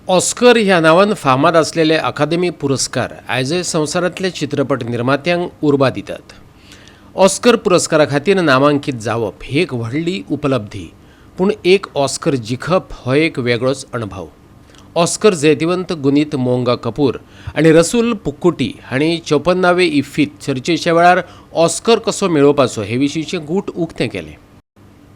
Oscar ह्या नांवान फामाद आसलेले अकादेमी पुरस्कार आयजय संवसारांतले चित्रपट निर्मात्यांक उर्बा दितात. ऑस्कर पुरस्कारा खातीर नामांकीत जावप ही एक व्हडली उपलब्धी, पूण एक ऑस्कर जिखप हो एक वेगळोच अणभव. ऑस्कर जैतिवंत गुनीत मोंगा कपूर आनी रसूल पुक्कुटी हांणी 54वे इफ्फीत चर्चेच्या वेळार ऑस्कर कसो मेळोवपाचो हे विशींचें गूट उक्तें केलें.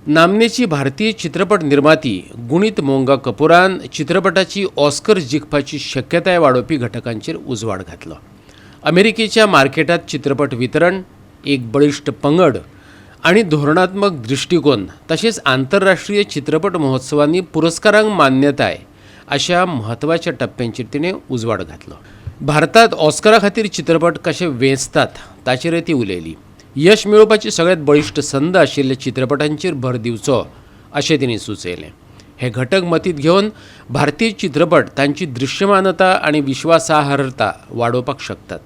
नामनेची भारतीय चित्रपट निर्माती गुणीत मोंगा कपूरान चित्रपटाची ऑस्कर जिखपाची शक्यताय वाडोवपी घटकांचेर उजवाड घातलो. अमेरिकेच्या मार्केटात चित्रपट वितरण, एक बळिश्ट पंगड आनी धोरणात्मक दृश्टिकोन, तशेंच आंतरराष्ट्रीय चित्रपट महोत्सवांनी पुरस्कारांक मान्यताय अशा म्हत्वाच्या टप्प्यांचेर तिणें उजवाड घातलो. भारतांत ऑस्करा खातीर चित्रपट कशे वेंचतात ताचेरय ती उलयली. यश मेळोवपाची सगळ्यांत बळिश्ट संद आशिल्ल्या चित्रपटांचेर भर दिवचो अशें तिणें सुचयलें. हे घटक मतींत घेवन भारतीय चित्रपट तांची दृश्यमानता आनी विश्वासार्हता वाडोवपाक शकतात,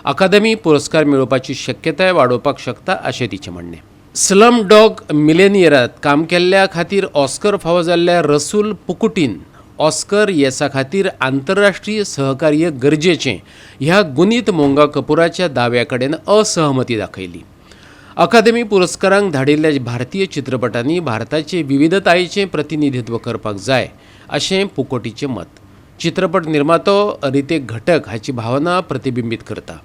अकादमी पुरस्कार मेळोवपाची शक्यताय वाडोवपाक शकता अशें तिचें म्हणणें. स्लम डॉग मिलेनियरात काम केल्ल्या खातीर ऑस्कर फावो जाल्ल्या रसूल पुकुटीन ऑस्कर येसा खातीर आंतरराष्ट्रीय सहकार्य गरजेचें ह्या गुनीत मोंगा कपूराच्या दाव्या कडेन असहमती दाखयली. अकादेमी पुरस्कारांक धाडिल्ल्या भारतीय चित्रपटांनी भारताचे विविधतायेचें प्रतिनिधित्व करपाक जाय अशें पुकोटीचें मत चित्रपट निर्मातो रितेक घटक हाची भावना प्रतिबिंबीत करता.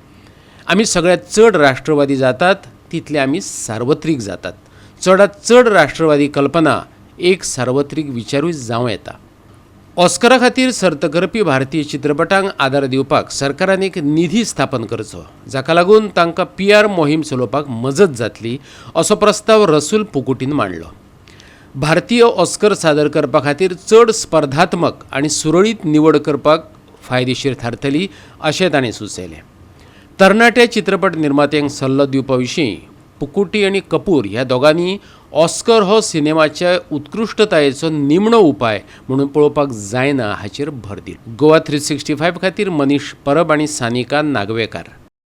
आमी सगळ्यांत चड राष्ट्रवादी जातात तितले आमी सार्वत्रीक जातात. चडांत चड राष्ट्रवादी कल्पना एक सार्वत्रीक विचारूय जावं येता. ऑस्करा खातीर सर्त करपी भारतीय चित्रपटांक आदार दिवपाक सरकारान एक निधी स्थापन करचो, जाका लागून तांकां पीआर मोहीम चलोवपाक मजत जातली असो प्रस्ताव रसूल पुकुटीन मांडलो. भारतीय ऑस्कर सादर करपा खातीर चड स्पर्धात्मक आनी सुरळीत निवड करपाक फायदेशीर थारतली अशें ताणें सुचयलें. तरणाट्या चित्रपट निर्मात्यांक सल्लो दिवपा विशीं पुकुटी आनी कपूर ह्या दोगांनी ऑस्कर हो सिनेमाच्या उत्कृश्टतायेचो निमणो उपाय म्हणून पळोवपाक जायना हाचेर भर दिलो. गोवा 365 खातीर मनीष परब आनी सानिका नागवेकार.